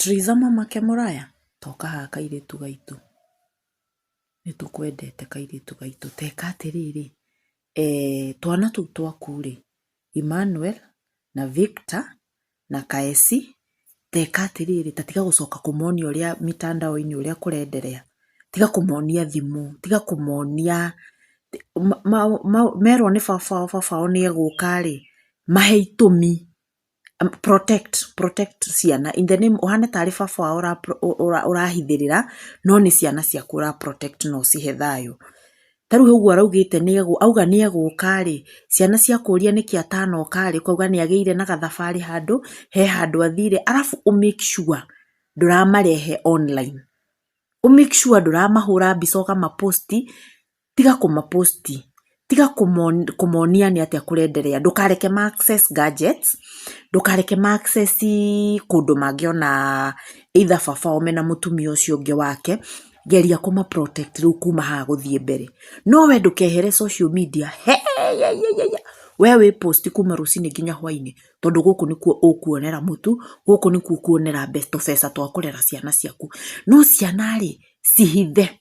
Triza Mamake Mũraya, toka haha kairĩtu gaitũ. Nĩ tũkwendete kairĩtu gaitũ. Teka atĩrĩrĩ, twana tũu twaku rĩ, Emmanuel na Victor na Kaesi, teka atĩrĩrĩ, ta tiga gũcoka kũmonia ũrĩa mitandao-inĩ ũrĩa kũrenderea. Tiga kũmonia thimũ, tiga kũmonia, merwo nĩ baba wao baba wao nĩ egũka rĩ, mahe itũmi. Protect, protect ciana in the name ũhane tarĩ baba wao ũrahithĩrĩra, no nĩ ciana ciaku ũra protect na ũcihe thayũ. Ta rĩu ũguo araugĩte auga nĩ egũka rĩ, ciana ciakũria nĩkĩ atanoka rĩ, ũkauga nĩ agĩire na gathabarĩ handũ, he handũ athire, arabu ũ make sure ndũramarehe online. Ũ make sure ndũramahũra mbica ũkama post. Tiga kũma post, tiga kũmonia nĩ atĩa kũrenderea, ndũkareke ma access gadgets, ndũkareke ma access kũndũ mangĩona either baba wao mena mũtumia ũcio ũngĩ wake, geria kũma protect rĩu kuma haha gũthiĩ mbere. No we ndũkehere social media, we wĩ post kuma rũcinĩ nginya hwainĩ, tondũ gũkũ nĩkuo ũkuonera mũtu, gũkũ nĩkuo ũkuonera tũbeca twa kũrera ciana ciaku. No ciana rĩ, cihithe.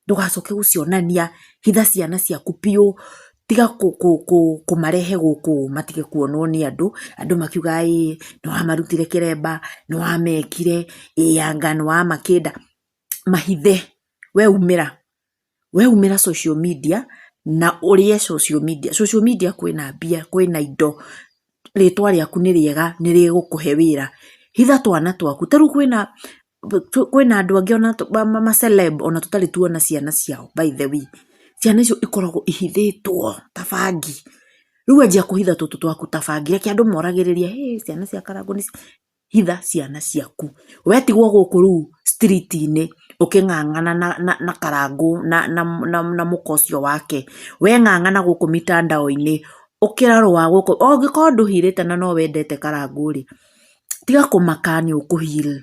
Ndũgacoke gũcionania, hitha ciana ciaku biũ, tiga kũmarehe gũkũ ũũ matige kuonwo nĩ andũ, andũ makiuga ĩĩ nĩ wamarutire kĩremba, nĩ wamekire, ĩĩ anga nĩ wamakĩnda, mahithe, we umĩra, we umĩra social media na ũrĩe social media. Social media kwĩna mbia, kwĩna indo, rĩtwa rĩaku nĩ rĩega, nĩ rĩgũkũhe wĩra. Hitha twana twaku, ta rĩu kwĩna kwĩna andũ angĩ ona ma celeb ona tũtarĩ tuona ciana ciao by the way. Ciana icio ikoragwo ihithĩtwo ta bangi. Rĩu anjia kũhitha tũtũ twaku ta bangi, reke andũ moragĩrĩrie hĩ ciana cia Karangũ nĩ hitha ciana ciaku. We tigwo gũkũ rĩu street -inĩ ũkĩng'ang'ana na Karangũ na mũka ũcio wake. We ng'ang'ana gũkũ mitandao-inĩ, ũkĩra rũa gũkũ, ũngĩkorwo ndũhirĩte na no wendete Karangũ rĩ, tiga kũmaka nĩ ũkũ heal.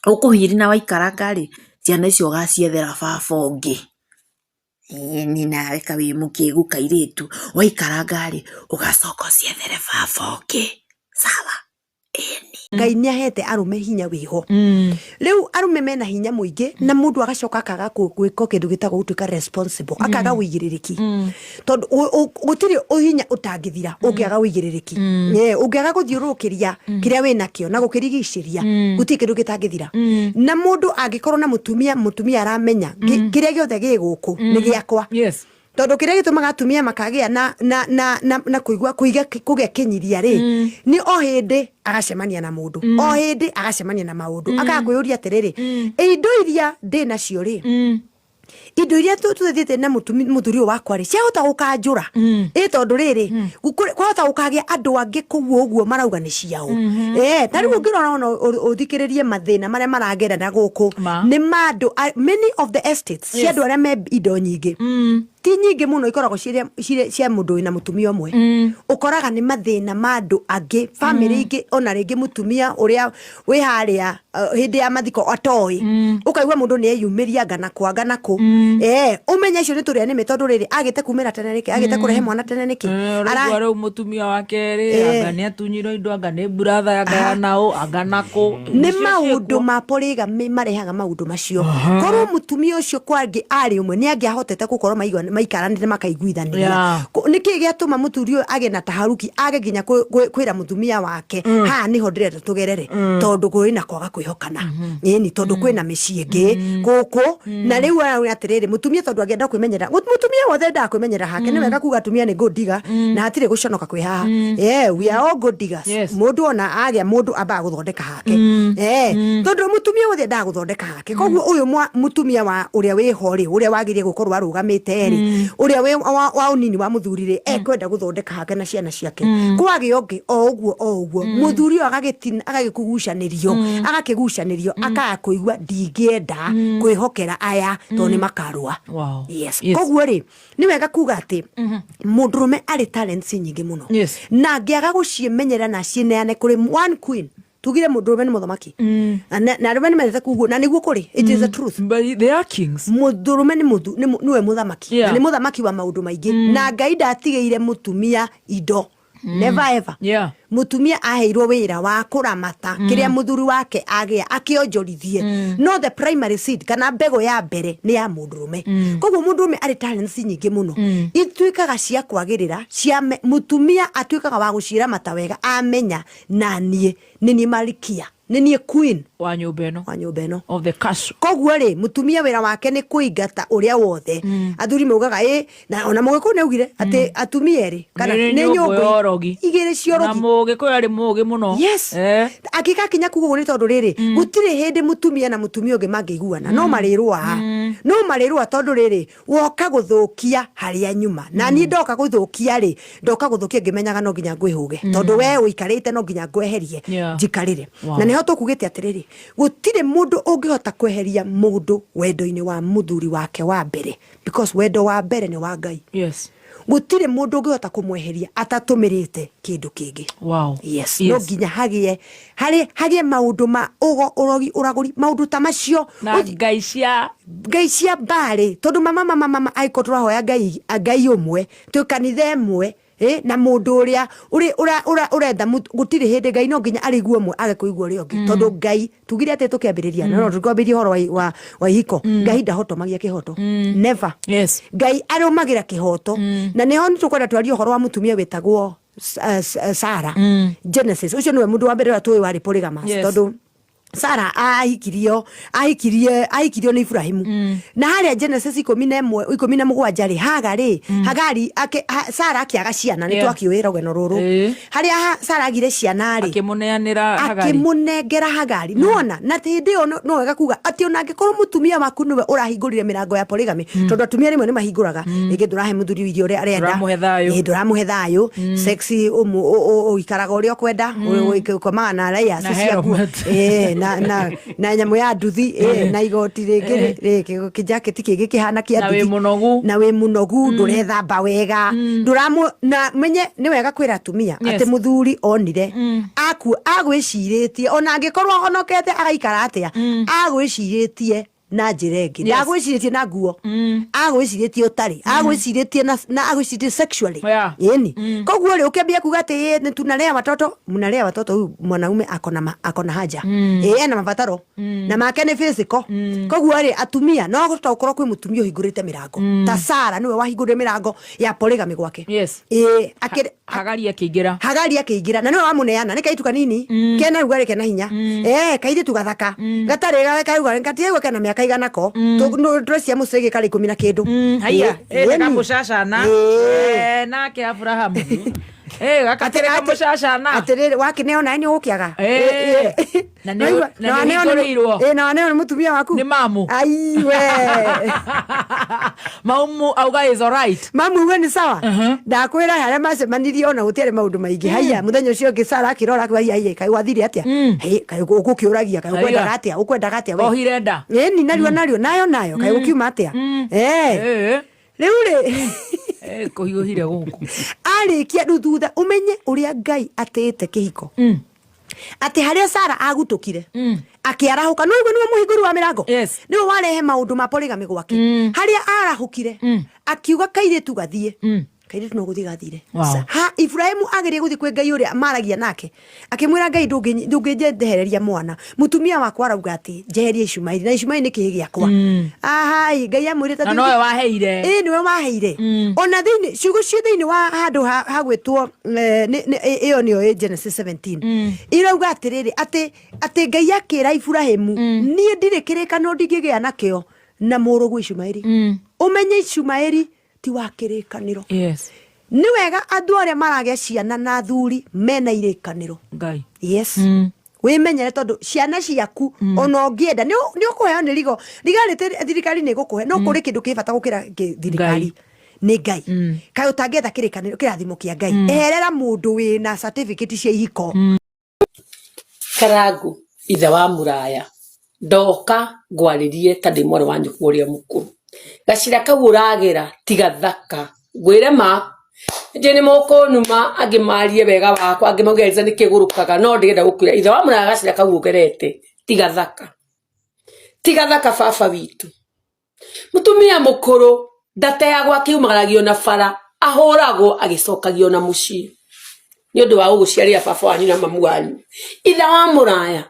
Ũkũ heal na waikaranga rĩ, ciana icio ũgaciethera baba ũngĩ. Ĩni nawe ka wĩ mũkĩgu kairĩtu, waikaranga rĩ, ũgacoka ũciethere baba ũngĩ, sawa? Ĩni. Ngai nĩ ahete arũme hinya wĩho. Rĩu arũme mena hinya mũingĩ na mũndũ agacoka akaga gwĩka kĩndũ gĩtagwo gũtuĩka responsible, akaga ũigĩrĩrĩki. Tondũ gũtirĩ ũhinya ũtangĩthira ũngĩaga ũigĩrĩrĩki. Ũngĩaga gũthiũrũrũkĩria kĩrĩa wĩnakĩo na gũkĩrigicĩria, gũtirĩ kĩndũ gĩtangĩthira. Na mũndũ angĩkorwo na mũtumia, mũtumia aramenya kĩrĩa gĩothe gĩ gũkũ nĩ gĩakwa. Tondũ kĩrĩa gĩtũmaga atumia makagĩa na kũigua kũiga kũgĩa kĩnyiria rĩ, nĩ o hĩndĩ agacemania na mũndũ, o hĩndĩ agacemania na maũndũ, akaga kwĩyũria atĩrĩrĩ, indo iria ndĩ nacio rĩ, indo iria tũthiĩte na mũthuri ũyũ wakwa rĩ, ciahota gũkanjũra ĩ, tondũ rĩrĩ kwahota gũkagĩa andũ angĩ kũu ũguo marauga nĩ ciao. Ta rĩu ũngĩrora ona ũthikĩrĩrie mathĩna marĩa maragera na gũkũ nĩ ma andũ many of the estates cia andũ arĩa me indo nyingĩ, ti nyingĩ mũno, ikoragwo cirĩ cia mũndũ wĩna mũtumia ũmwe. Ũkoraga nĩ mathĩna ma andũ angĩ, bamĩrĩ ingĩ, ona rĩngĩ mũtumia ũrĩa wĩ harĩa hĩndĩ ya mathiko atoĩ, ũkaigua mũndũ nĩ eyumĩria anga na kũ, anga na kũ. Ũmenye icio nĩ tũrĩa nĩmĩ, tondũ rĩrĩ agĩte kumĩra tene nĩkĩ, agĩte kũrehe mwana tene nĩkĩ? Ũraigua rĩu mũtumia wa kerĩ anga nĩ atunyirwo indo, anga nĩ brother, anga ya naũ, anga nakũ. Nĩ maũndũ ma polygamy marehaga maũndũ macio. Korwo mũtumia ũcio kwangĩ arĩ ũmwe, nĩ angĩahotete gũkorwo maikaranĩte makaiguithanĩria. Nĩkĩ gĩatũma mũthuri ũyũ agĩe na taharuki, age nginya kwĩra mũtumia wake, haha nĩho ndĩrenda tũgerere, tondũ kũrĩ na kwaga kwĩhokana? Ĩni, tondũ kwĩna mĩciĩ ĩngĩ gũkũ na rĩu arauga atĩrĩrĩ, mũtumia tondũ angĩenda kwĩmenyerera, mũtumia wothe endaga kwĩmenyerera hake. Nĩ wega kuga atumia nĩ gold digger na hatirĩ gũconoka kwĩ haha. We are all gold diggers. Mũndũ ona agĩa mũndũ ambaga gũthondeka hake, tondũ mũtumia wothe endaga gũthondeka hake. Koguo ũyũ mũtumia wa ũrĩa wĩho rĩ, ũrĩa wagĩrĩire gũkorwo arũgamĩte rĩ, ũrĩa wĩ wa ũnini wa mũthuri rĩ, ekwenda gũthondeka hake na ciana ciake. Kwagĩa ũngĩ o ũguo o ũguo, mũthuri ũyũ agagĩtina, agagĩkugucanĩrio, agakĩgucanĩrio, akaga kũigua ndingĩenda kwĩhokera aya tondũ nĩ makarũa. Koguo rĩ, nĩ wega kuga atĩ mũndũrũme arĩ talents nyingĩ mũno na angĩaga gũciĩmenyerera na acineane kũrĩ one queen, tugire mũndũrũme nĩ mũthamaki. Na arũme nĩ mendete kuguo na nĩguo kũrĩ, it is the truth. But they are kings. Mũndũrũme nĩwe mũthamaki. Na nĩ mũthamaki wa maũndũ maingĩ, na Ngai ndatigĩire mũtumia indo. Never ever. Mutumia aheirwo wĩra wa kũramata kĩrĩa mũthuri wake agĩa akĩonjorithie, no the primary seed kana mbegũ ya mbere nĩ ya mũndũrũme. Koguo mũndũrũme arĩ talents nyingĩ mũno ituĩkaga cia kwagĩrĩra cia mũtumia atuĩkaga wa gũciramata wega amenya na niĩ nĩ niĩ malkia, nĩ niĩ queen wa nyũmba ĩno, wa nyũmba ĩno, of the castle. Koguo rĩ, mũtumia wĩra wake nĩ kũingata ũrĩa wothe athuri maugaga ĩ, na ona mũgĩkũyũ nĩ augire atĩ atumia erĩ kana nĩ nĩ nyũngũ ya ũrogi. Igĩrĩ cia na ũrogi. Mũgĩkũyũ arĩ mũgĩ mũno. Yes. Angĩgakinya kuga ũguo nĩ tondũ rĩrĩ, gũtirĩ hĩndĩ mũtumia na mũtumia ũngĩ mangĩiguana, no marĩrũa, no marĩrũa, tondũ rĩrĩ, woka gũthũkia harĩa nyuma na niĩ ndoka gũthũkia rĩ, ndoka gũthũkia ngĩmenyaga no nginya ngwĩhũge, tondũ we ũikarĩte no nginya ngweherie njikarĩre. Na nĩho tũkugĩte atĩrĩrĩ, gũtirĩ mũndũ ũngĩhota kweheria mũndũ wendo-inĩ wa mũthuri wake wa mbere, because wendo wa mbere nĩ wa Ngai. Gũtirĩ mũndũ ũngĩhota kũmweheria atatũmĩrĩte kĩndũ kĩngĩ. Yes, no nginya hagĩe harĩ hagĩe maũndũ ma ũgo, ũrogi, ũragũri, maũndũ ta macio. Na ngai cia ngai cia mbarĩ, tondũ mama mama mama angĩkorwo tũrahoya ngai, ngai ũmwe, twĩ kanitha ĩmwe, na mũndũ ũrĩa ũretha gũtirĩ hĩndĩ Ngai no nginya arĩigua ũmwe age kũigua ũrĩa ũngĩ, tondũ Ngai tugire atĩ tũkĩambĩrĩria no tũkwambĩrĩria ũhoro wa ihiko, Ngai ndahotomagia kĩhoto, never. Ngai arũmagĩra kĩhoto, na nĩho nĩ tũkwenda twarie ũhoro wa mũtumia wĩtagwo Sara, Genesis. Ũcio nĩwe mũndũ wa mbere ũrĩa tũĩ warĩ polygamous. Tondũ Sara ahikirio ahikirie ahikirio nĩ Ibrahimu, na harĩa Genesis 11 17 rĩ, Haga rĩ Hagari Sara akĩaga ciana nĩ twakĩũĩ rũgano rũrũ. Harĩa Sara agire ciana rĩ, akĩmũneanĩra Hagari. Akĩmũnengera Hagari, nĩwona? Na hĩndĩ ĩyo no wega kuga atĩ ona angĩkorwo mũtumia waku nĩwe ũrahingũrire mĩrango ya polygamy, tondũ atumia rĩmwe nĩ mahingũraga, rĩngĩ ndũrahe mũthuri irio ũrĩa arenda. Ndũramũhe thayũ. Ndũramũhe thayũ, sex ũikaraga ũrĩa ũkwenda, ũkomaga na raia Na ciaku. helmet. Na nyamũ ya nduthi, na igoti rĩngĩ kĩjaketi kĩngĩ kĩhana kĩa Na wĩ nduthi. mũnogu. Na wĩ mũnogu, ndũrethamba wega, ndũramũ na menye nĩ wega kwĩra atumia atĩ mũthuri onire aku agwĩcirĩtie, ona angĩkorwo ahonokete agaikara atĩa, agwĩcirĩtie na njĩra ĩngĩ. Ndagwĩcirĩtie na nguo, agwĩcirĩtie ũtarĩ, agwĩcirĩtie na agwĩcirĩtie sexually. Ĩni koguo rĩ, ũkĩambia kuga atĩ "Ĩ, nĩ tunalea watoto, mnalea watoto, huyu mwanaume akona akona haja, ĩ ena mabataro na make nĩ physical." Koguo rĩ, atumia no gũkorwo kwĩ mũtumia ũhingũrĩte mĩrango ta Sara, nĩwe wahingũrire mĩrango ya polygamy gwake. Ĩ akĩrĩ Hagari akĩingĩra. Hagari akĩingĩra na nĩwe wamũneana, nĩ kairĩtu kanini kena rugarĩ, kena hinya, kairĩtu gathaka gatarĩ karugarĩ gatiaigua kena mĩaka igana ko tũrecia mũcege karĩ 10 na kĩndũ. Haiya. Ĩni. Kamũcacana. Nake Abrahamu gakatĩrĩ kamũcacana. Atĩrĩrĩ, wakĩneo nawe nĩ ũgũkĩaga. Na nĩ ũhingũrĩirwo. Na waneo nĩ mũtumia waku. Nĩ mamu. Aiwe. Maumu auga is alright. Mamu uga nĩ sawa. Ndakwĩra harĩa macemanirie ona gũtiarĩ maũndũ maingĩ. Haiya, mũthenya ũcio ũngĩ Sara akĩrora akiuga, "Haiya, haiya, kaĩ wathire atĩa? Hĩ, kaĩ ũgũkĩũragia, kaĩ ũkwendaga atĩa, ũkwendaga atĩa we?" Ohire nda. Ĩni nario nario nayo nayo kaĩ gũkiuma atĩa? Rĩu rĩ, Kũhiũhire gũkũ. Arĩkia rĩu thutha ũmenye ũrĩa Ngai atĩĩte kĩhiko, atĩ harĩa Sara agutũkire akĩarahũka, no igua nĩwe mũhingũri wa mĩrango. Nĩwe warehe maũndũ ma polygamy gwake. Harĩa arahũkire akiuga kairĩtu gathiĩ, kairĩtu no gũthiĩ gathire. Ha Ibrahimu agerie gũthiĩ kwĩ Ngai ũrĩa maragia nake, akĩmwĩra, "Ngai, ndũngĩnjehereria mwana, mũtumia wakwa arauga atĩ njeherie Ishumaeli, na Ishumaeli nĩ kĩhĩ gĩakwa." Ahai, Ngai amwĩrĩte na nowe waheire. Ĩ, nĩwe waheire. Ona thĩinĩ ciugo cio thĩinĩ wa handũ hagwĩtwo ĩyo nĩyo ĩ Genesis 17, irauga atĩrĩrĩ, atĩ Ngai akĩra Ibrahimu, "Niĩ ndirĩ kĩrĩkanĩro ndingĩgĩa nakĩo na mũrũguo Ishumaeli." Ũmenye Ishumaeli ti wa kĩrĩkanĩro. Nĩ wega andũ arĩa maragĩa ciana na athuri mena irĩkanĩro. Ngai. Yes, wĩmenyere, tondũ ciana ciaku ona ũngĩenda nĩ ũkũheo nĩ rigo rigarĩ, thirikari nĩ ĩgũkũhe, no kũrĩ kĩndũ kĩ bata gũkĩra thirikari, nĩ Ngai. Kaĩ ũtangĩetha kĩrĩkanĩro, kĩrathimo kĩa Ngai? Eherera mũndũ wĩna certificate cia ihiko. Karangu ithe wa mũraya, ndoka ngwarĩrie ta ndĩ mwarĩ wa nyũkwa ũrĩa mũkũrũ. Gacĩra kau ũragera ti gathaka, ngwĩre ma, nĩnjũĩ nĩ mũkũnuma angĩ marie wega wakwa, angĩ mauge Eliza nĩkĩ ũgũrũkaga, no ndĩrenda gũkwĩra ithe wa mũraya gacĩra kau ũgerete ti gathaka. Ti gathaka baba witũ. Mũtumia mũkũrũ ndateagwo akiumagaragio na bara, ahũragwo agĩcokagio na mũciĩ. Nĩ ũndũ wa gũgũciarĩra baba wanyu na mamu wanyu. Ithe wa mũraya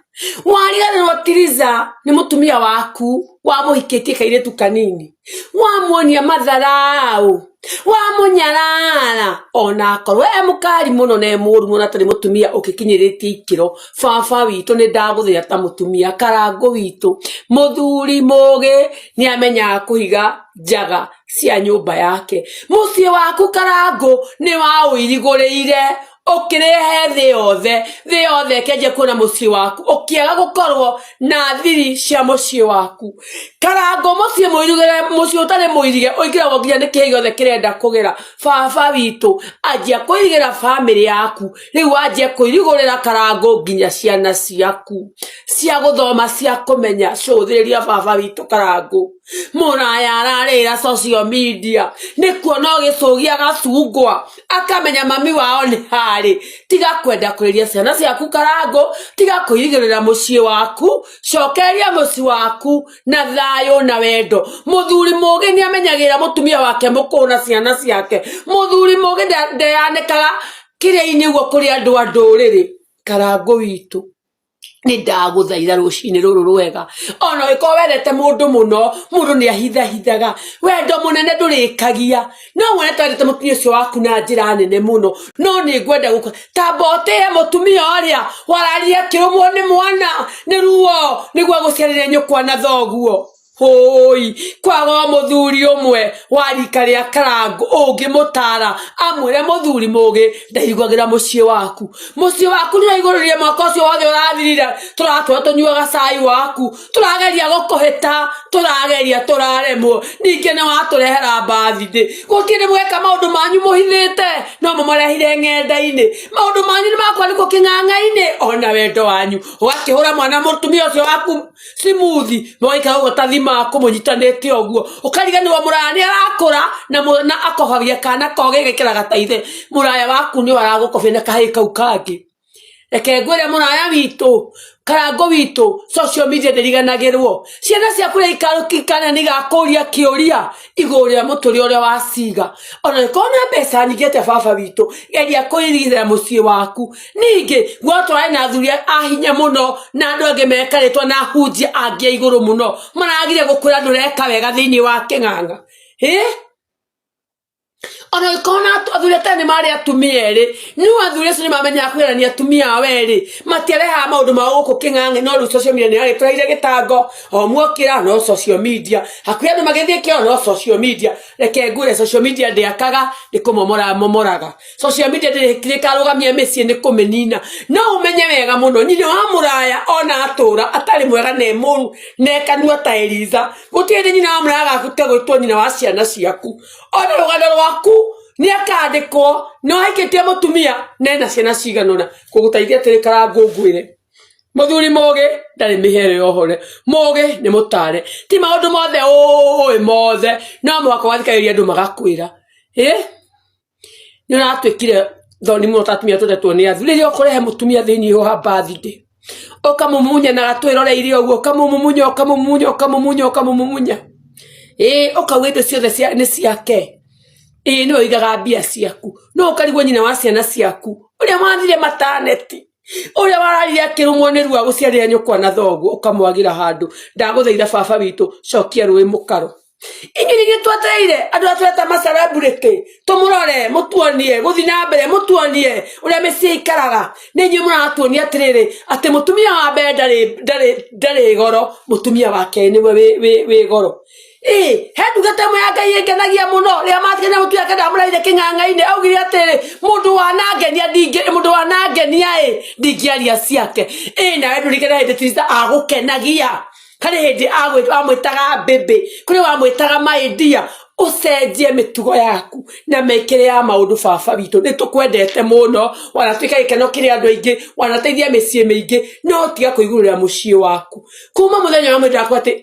wariganĩrwo Tiriza nĩ mũtumia waku wamũhikĩtie kairĩtu kanini, wamuonia matharau, wamũnyarara, ona akorwo e mũkari mũno na e mũru mũno atarĩ mũtumia ũkĩkinyĩrĩtie ikĩro. Baba witũ nĩ ndagũthĩra ta mũtumia Karangũ witũ, mũthuri mũgĩ nĩ amenyaga kũhiga njaga cia nyũmba yake. Mũciĩ waku Karangũ nĩ waũirigũrĩire ũkĩrehe thĩ yothe, thĩ yothe ĩkĩanjia kuona mũciĩ waku, ũkĩaga gũkorwo na thiri cia mũciĩ waku. Karangũ mũciĩ mũirigĩre, mũciĩ ũtarĩ mũirige ũingĩragwo nginya nĩ kĩĩ gĩothe kĩrenda kũgera. Baba witũ anjia kũirigĩra bamĩrĩ yaku, rĩu wanjia kũirigũrĩra Karangũ nginya ciana ciaku cia gũthoma, cia kũmenya. Cũthĩrĩria baba witũ Karangũ. Mũraya ararĩra social media nĩ kuona ũgĩcũgia gacungwa, akamenya mami wao nĩ harĩ. Tiga kwenda kũrĩria ciana ciaku Karangũ, tiga kũirigĩrĩra mũciĩ waku, cokeria mũciĩ waku na thayũ na wendo. Mũthuri mũgĩ nĩ amenyagĩrĩra mũtumia wake mũkũrũ na ciana ciake. Mũthuri mũgĩ ndeyanĩkaga kĩrĩa-inĩ ũguo kũrĩ andũ a ndũrĩrĩ. Karangũ witũ, nĩ ndagũthaitha rũcinĩ rũrũ rwega, ona ũngĩkorwo wendete mũndũ mũno, mũndũ nĩ ahithahithaga, wendo mũnene ndũrĩkagia. No wone ta wendete mũtumia ũcio waku na njĩra nene mũno, no nĩ ngwenda gũka tamba ũtĩe mũtumia ũrĩa wararire akĩrũmwo nĩ mwana nĩ ruo nĩguo agũciarĩre nyũkwa na thoguo. Hũi, kwaga o mũthuri ũmwe wa rika rĩa Karangũ ũngĩmũtara amwĩre mũthuri mũgĩ ndaiguagĩra mũciĩ waku. Mũciĩ waku nĩ ũraigũrĩrire mwaka ũcio wothe ũrathirire, tũratũra tũnyuaga cai waku, tũrageria gũkũhĩta, tũrageria tũraremwo, ningĩ nĩ watũrehera birthday. Gũtirĩ nĩ mweka maũndũ manyu mũhithĩte, no mũmarehire ng'enda-inĩ. Maũndũ manyu nĩ makwandĩkwo kĩng'ang'a-inĩ, ona wendo wanyu ũgakĩhũra mwana mũtumia ũcio waku simuthi, mũgaikara ũguo ta thima kũmũnyitanĩte ũguo, ũkariganĩrwo mũraya nĩ arakũra na akohagia kana kogĩ gĩkĩraga ta ithe. Mũraya waku nĩ aragũkobia na kahĩĩ kau kangĩ. Reke ngwĩre mũraya witũ, Karangũ witũ, social media ndĩriganagĩrwo. Ciana ciaku rĩrĩa ikarũkikana nĩ igakũria kĩũria igũrũ rĩa mũtũrĩre ũrĩa waciga. Ona ũngĩkorwo na mbeca nyingĩ atĩa baba witũ, geria kũirigĩra mũciĩ waku. Ningĩ gwatwarane na athuri a hinya mũno na andũ angĩ mekarĩtwo na ahunjia angĩ a igũrũ mũno, maragire gũkwĩra ndũreka wega thĩinĩ wa kĩng'ang'a. Ĩ? Ona ũngĩkorwo na athuri atano nĩ marĩ atumia erĩ, no athuri acio nĩ mamenyaga kũgerania atumia ao erĩ, matiarehaga maũndũ mao gũkũ kĩng'ang'i. No rĩu social media nĩ yagĩtũreheire gĩtango, o muokĩra no social media, hakuhĩ andũ magĩthiĩ kĩoro no social media. Reke ngwĩre, social media ndĩakaga, nĩ kũmomora ĩmomoraga. Social media ndĩrĩ ĩkarũgamia mĩciĩ, nĩ kũmĩnina. No ũmenye wega mũno nyina wa mũraya ona atũra atarĩ mwega na e mũru na e kanua ta Eliza, gũtirĩ hĩndĩ nyina wa mũraya agakũtiga gwĩtwo nyina wa ciana ciaku. Ona rũgano rwaku nĩ akandĩkwo nĩ wahikĩtie mũtumia na ena ciana cigana ũna. Ngũgũteithia atĩrĩ Karangũ ngwĩre, mũthuri mũgĩ ndarĩ mĩhere yohore, mũgĩ nĩ mũtare. Ti maũndũ mothe ũĩ mothe, no mũhaka ũgathikagĩrĩria andũ magakwĩra. Ĩ nĩ ũratuĩkire thoni mũno ta atumia twendetwo nĩ athuri. Rĩrĩa ũkũrehe mũtumia thĩinĩ wa birthday, ũkamũmumunya na gatwĩroreire ũguo, ũkamũmumunya ũkamũmumunya ũkamũmumunya ũkamũmumunya, ĩ ũkauga indo ciothe nĩ ciake, ĩ nĩwe ũigaga mbia ciaku, no ũkarigwo nyina wa ciana ciaku ũrĩa wathire mataneti, ũrĩa wararire akĩrũmwo nĩ ruo agũciarĩra nyũkwa na thoguo, ũkamwagĩra handũ. Ndagũthaitha baba witũ, cokia rũĩ mũkaro. Inyuĩ nĩ ithuĩ twetereire andũ arĩa tũreta ma celebrity tũmũrore, mũtuonie gũthiĩ na mbere, mũtuonie ũrĩa mĩciĩ ĩikaraga. Nĩ inyuĩ mũratuonia atĩrĩrĩ, atĩ mũtumia wa mbere ndarĩ goro, mũtumia wa kerĩ nĩwe wĩ goro. Ĩ he ndungata ĩmwe ya Ngai ĩngenagia mũno, rĩrĩa matigana mũtumia wake ndamũrehire kĩng'ang'a-inĩ, augire atĩrĩ, mũndũ wanangenia ndingĩ, mũndũ wanangenia ĩ ndingĩaria ciake. Ĩ nawe ndũririkane hĩndĩ Tiriza agũkenagia, harĩ hĩndĩ wamwĩtaga baby, kũrĩ wamwĩtaga my dear. Ũcenjie mĩtugo yaku na mĩkĩre ya maũndũ baba witũ, nĩ tũkwendete mũno, wanatuĩka gĩkeno kĩrĩ andũ aingĩ, wanateithia mĩciĩ mĩingĩ, no tiga kũigũrĩra mũciĩ waku. Kuma mũthenya wa mwendwa wakwa atĩ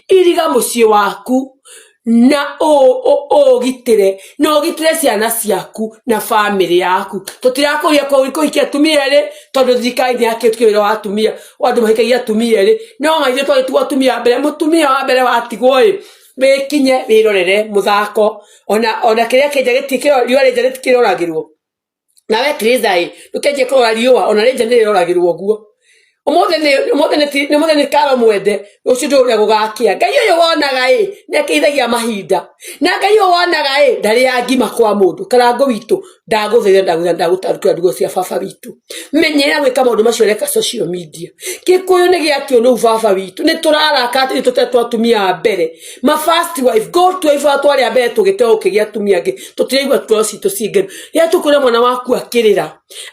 iriga mũciĩ waku na ũũgitĩre na ũgitĩre ciana ciaku na bamĩrĩ yaku. Tũtirakũria kũhikia atumia erĩ tondũ thirikari nĩ yakĩtie wĩra wa atumia, andũ mahikagia atumia erĩ, no ona ithuĩ twagĩtigwo atumia a mbere, mũtumia wa mbere watigwo ĩ, wĩkinye wĩrorere mũthako, ona kĩrĩa kĩnja riũa rĩnja rĩtikĩroragĩrwo. Nawe Teresa ĩ, ndũkenjie kũrora riũa, ona rĩnja nĩ rĩroragĩrwo ũguo. Ũmũthĩ nĩ ũmũthĩ nĩ ti- ũmũthĩ nĩ karo mwende, rũciũ ndũĩ ũrĩa gũgakĩa. Ngai ũyũ wonaga ĩ, nĩ akĩithagia mahinda. Na Ngai ũyũ wonaga ĩ, ndarĩaga ngima kwa mũndũ. Karangũ witũ, ndagũthaitha ndagũthaitha ndagũtarũkĩra ndugo cia baba witũ. Menyerera gwĩka maũndũ macio ũreka social media. Gĩkũyũ nĩ gĩakĩũnũhu baba witũ. Nĩ tũraraka atĩ ithuĩ tũtetwo atumia a mbere. Ma first wife, go to wife twarĩ a mbere tũgĩteo ũkĩgĩa atumia angĩ. Tũtiraigua ngoro citũ ciĩ ngenu. Rĩrĩa tũkuona mwana waku akĩrĩra,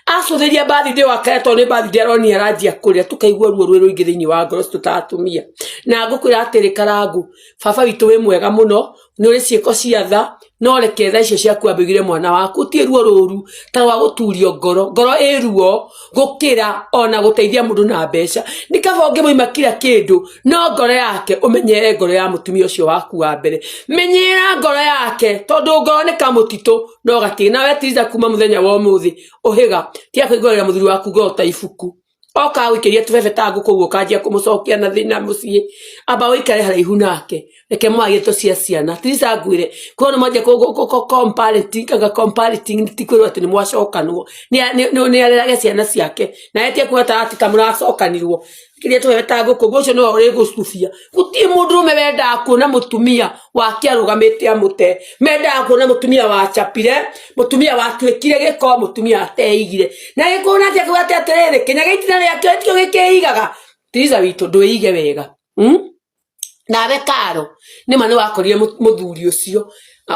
acũthĩria birthday wake tondũ nĩ birthday aronia aranjia kũrĩra, tũkaigua ruo rwĩ rũingĩ thĩinĩ wa ngoro citũ ta atumia. Na ngũkwĩra atĩrĩ Karangũ, baba witũ wĩ mwega mũno, nĩ ũrĩ ciĩko cia tha, no reke tha icio ciaku wambe ũigĩre mwana waku. Gũtirĩ ruo rũru ta rwa gũturio ngoro, ngoro ĩ ruo gũkĩra ona gũteithia mũndũ na mbeca. Nĩ kaba ũngĩmũima kila kĩndũ, no ngoro yake ũmenyerere ngoro ya mũtumia ũcio waku wa mbere. Menyerera ngoro yake tondũ ngoro nĩ kamũtitũ no gatirĩ. Nawe Tiriza kuma mũthenya wa ũmũthĩ ũhĩga, tiga kũhingũrĩra mũthuri waku ngoro ta ibuku. Oka gũikĩria tũbebe ta ngũkũ ũguo ũkanjia kũmũcokia na thĩna mũciĩ, amba ũikare haraihu nake, reke mwarie ndeto cia ciana. Tiriza ngwĩre, korwo nĩ mwanjia comparating ti kwĩrwo atĩ nĩ mwacokanwo, nĩ arerage ciana ciake, nawe tiga kuona ta atĩ ta mũracokanirwo. Kĩrĩa tũbebe ta ngũkũ ũguo ũcio nĩwe ũrĩgũcubia. Gũtirĩ mũndũrũme wendaga kuona mũtumia wake arũgamĩte amũte. Mendaga kuona mũtumia wacapire, mũtumia watuĩkire gĩko, mũtumia ateigire. Na gĩkũyũ nake akiuga atĩ atĩrĩrĩ, kĩnya gĩa itina rĩakĩo nĩkĩo gĩkĩigaga. Tiriza witũ ndwĩige wega. Nawe Karo, nĩma nĩ wakorire mũthuri ũcio.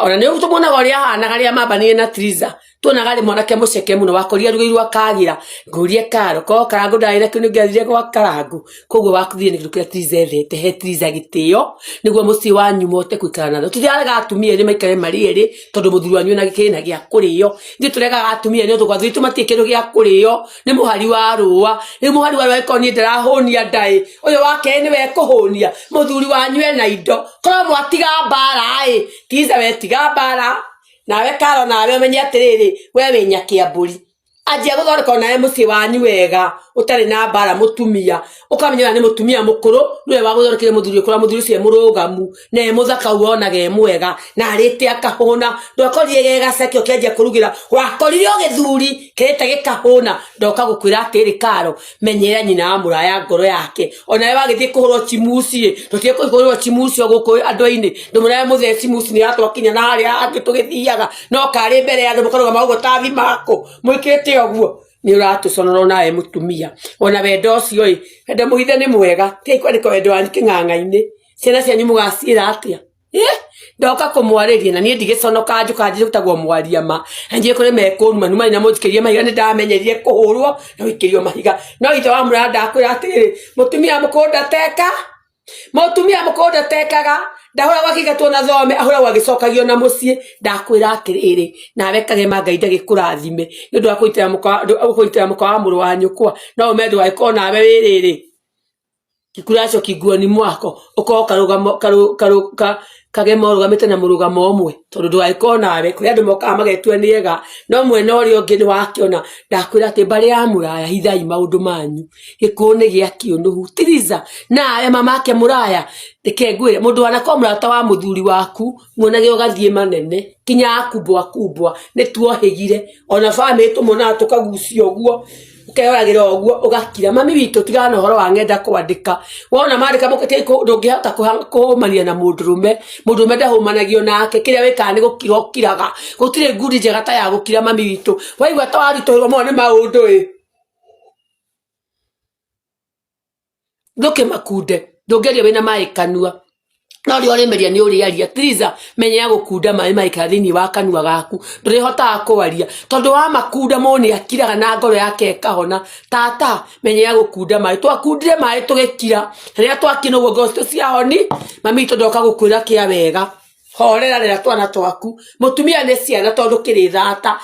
Ona nĩ tũmuonaga ũrĩa ahanaga rĩrĩa mambanire na Tiriza. Tuonaga arĩ mwanake mũceke mũno, wakorire arugĩirwo akagĩra. Ngũrie Karo, korwo Karangũ ndarĩ na kĩndũ ũngĩathire gwa Karangũ. Koguo wathire nĩ kĩndũ kĩrĩa Tiriza ethete, he Tiriza gĩtĩo, nĩguo mũciĩ wanyu mũhote gũikara na thayũ. Tũtirarega atumia erĩ maikare marĩ erĩ, tondũ mũthuri wanyu ena kĩgĩna gĩa kũrĩo. Ithuĩ tũregaga atumia nĩ ũndũ athuri aitũ matirĩ kĩndũ gĩa kũrĩo, nĩ mũhari wa rũa. Rĩu mũhari wa rũa angĩkorwo niĩ ndirahũnia nda ĩ, ũyũ wa kerĩ nĩwe ekũhũnia. Mũthuri wanyu ena indo. Korwo mwatiga mbara ĩ, Tiriza we tiga mbara, nawe Karo nawe ũmenye atĩrĩrĩ, we wĩ nyakĩambũri. Anjia gũthondeka onawe mũciĩ wanyu wega, ũtarĩ na mbara mũtumia. Ũkamenya ũrĩa nĩ mũtumia mũkũrũ, nĩwe wagũthondekire mũthuri ũkũrĩa mũthuri ũcio e mũrũgamu, na e mũthaka ũguo wonaga e mwega, na arĩte akahũna. Ndwakorire ge gaceke ũkĩanjia kũrugĩra, wakorire o gĩthuri kĩrĩte gĩkahũna. Ndoka gũkwĩra atĩrĩ Karo, menyerera nyina wa mũraya ngoro yake. Onawe wagĩthiĩ kũhũrwo chimuci ĩ, ndũtige kũhũrwo chimuci o gũkũ andũ-inĩ. Ndũmũrae mũthee chimuci nĩ yatwakinya na harĩa hangĩ tũgĩthiaga, no karĩ mbere ya andũ mũkarũgama ũguo ta thimako, mwĩkĩte ũguo. Nĩ ũratũconora onawe mũtumia. Ona wendo ũcio ĩ, wendo mũhithe nĩ mwega. Tigai kwandĩka wendo wanyu kĩng'ang'a-inĩ. Ciana cianyu mũgaciĩra atĩa? Ndoka kũmwarĩria na niĩ ndigĩconoka njũkaga njĩtagwo mwaria ma. Na njiũĩ kũrĩ mekũnuma numa na mũnjikĩrie mahiga nĩ ndamenyerire kũhũrwo na gũikĩrio mahiga. No ithe wa mũraya ndakwĩra atĩrĩrĩ, mũtumia mũkũrũ ndateka, mũtumia mũkũrũ ndatekaga, ndahũragwo akĩingatwo na thome, ahũragwo agĩcokagio na mũciĩ. Ndakwĩra atĩrĩrĩ, nawe Kagema Ngai ndagĩkũrathime nĩ ũndũ wa kũnyitĩra mũka wa mũrũ wa nyũkwa. No ũmere ndũgagĩkorwo nawe wĩ rĩrĩ, kikuracho kinguoni mwako, ũkorwo karũgamo Kagema ũrũgamĩte na mũrũgamo ũmwe, tondũ ndũgagĩkorwo nawe, kũrĩ andũ mokaga magetua nĩ ega, no mwena ũrĩa ũngĩ nĩ wakĩona. Ndakwĩra atĩ mbarĩ ya mũraya hithai maũndũ manyu, gĩkũyũ nĩ gĩa kĩũnũhu. Tiriza nawe mamake mũraya, reke ngwĩre, mũndũ wanakorwo mũrata wa mũthuri waku, muonage ũgathiĩ manene, kinya akumbwa kumbwa, nĩ tuohĩgire, ona bamĩrĩ tũmonaga tũkagucia ũguo, ũkeroragĩra ũguo ũgakira. Mami witũ tigana na ũhoro wa ng'enda kwandĩka, wona mandĩka ndũngĩhota kũhũmania na mũndũrũme, mũndũrũme ndahũmanagio nake, kĩrĩa wĩkaga nĩ gũkira ũkiraga, gũtirĩ ngundi njega ta ya gũkira mami witũ, waigua ta waritũhĩrwo mũno nĩ maũndũ ĩ, ndũkĩmakunde, ndũngĩaria wĩna maĩ kanua, no rĩrĩa ũrĩmeria nĩ ũrĩaria. Tiriza menyera gũkunda maĩ maikara thĩinĩ wa kanua gaku, ndũrĩhotaga kwaria tondũ wamakunda mũndũ nĩ akiraga na ngoro yake ĩkahona. Tata menyera gũkunda maĩ, twakundire maĩ tũgĩkira, rĩrĩa twakira ũguo ngoro citũ ciahoni. Mami witũ ndoka gũkwĩra kĩa wega, horera rera twana twaku, mũtumia nĩ ciana tondũ kĩrĩ thata.